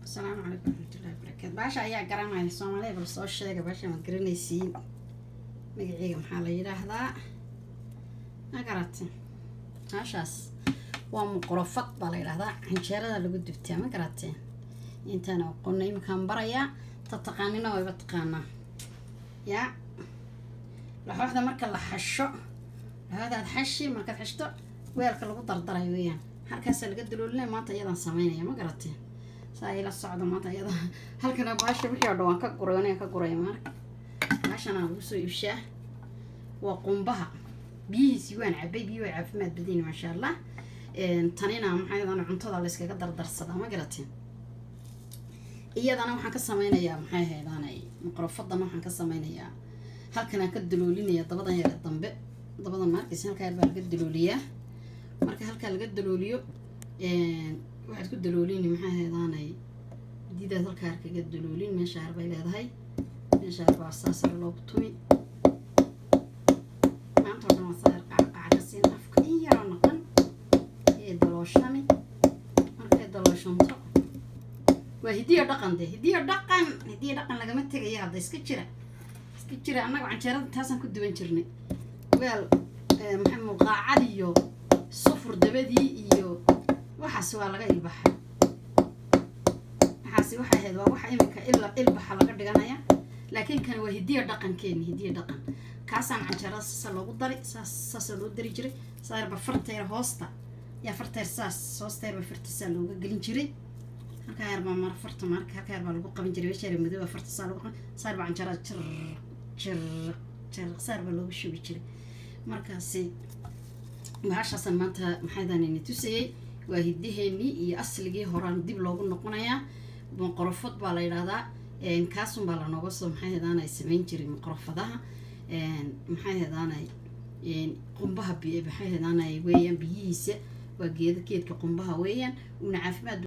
Asalaamu calaykum waraxmatullahi wabarakaatu. Baasha ayaa garanaya Soomaaliya, bal soo sheega. Baasha ma garanaysiin magaciiga? Maxaa la yidhaahdaa? Ma garate? Baashaas waa muqrofad baa la yidhaahdaa. Canjeerada lagu dubtaa, ma garateen? Intaan aqoona iminkaan barayaa, ta taqaanina wayba taqaanaa. Yaa laxooxda marka la xasho, laxooxdaad xashi, markaad xashto weelka lagu dardarayo weeyaan. Halkaasaa laga daloolinaya. Maanta iyadaan sameynaya, ma garateen? Saa ila socdo. Maanta iyada halkana baasha wixii oo dhan waan ka guray, aniga ka guray. Marka baashana lagu soo iibshaa waa qumbaha. Biyihiisii waan cabay, biyi way caafimaad badan, maasha Allah. Tanina maxaa yadana cuntada la iskaga dardarsadaa, ma garateen? Iyadana waxaan ka sameynayaa, maxay ahaydaanay, muqrofadan waxaan ka sameynayaa halkanaan ka daloolinaya dabadan yare dambe. Dabadan maarkaysa, halkaa yar baa laga dalooliyaa. Marka halkaa laga dalooliyo, waxaad ku daloolini, maxay ahaydaanay, didaad halkaa yar kaga daloolin. Meesha yar bay leedahay, meesha yar baa saas yar loogu tumi. Maanta oo dhan waa saa yar qacqaca ka siin, afka in yaroo naqan ee dalooshami. Markay dalooshanto waa hidiyo dhaqan de, hidiyo dhaqan, hidiyo dhaqan lagama tegayo. Hadda iska jira, iska jira. Annaga canjeerada taasaan ku duwan jirnay. Weel maxay, muqaacad iyo sufur dabadii iyo waxaas waa laga ilbaxa. Waxaasi waxay ahayd waa waxa imika ila ilbaxa laga dhiganaya, laakiin kani waa hidiyo dhaqankeeni, hidiyo dhaqan. Kaasaan canjeerada saasa loogu dari, saas saasa loo dari jiray. Saa yarba farta yar hoosta yaa, farta yar saas hoosta yarba farta saa looga gelin jiray. Halkaa yar baa mar farta, marka halkaa yar baa lagu qaban jiray. Meesha yar madow farta saa lagu qaban, saa yar baa canjeerada jir jir jir saar baa loogu shubi jiray. Markaasi bahashaasaan maanta maxaydaan ini tusayey waa hiddaheenii iyo asligii horaan dib loogu noqonayaa. Maqorofod baa la yidhaahdaa. Kaasun baa lanooga soo, maxay hadaanay, samayn jiray maqorofadaha. Maxay hadaanay, qumbaha maxay hadaanay weeyaan. Biyihiisa waa geeda, geedka qumbaha weeyaan, una caafimaad.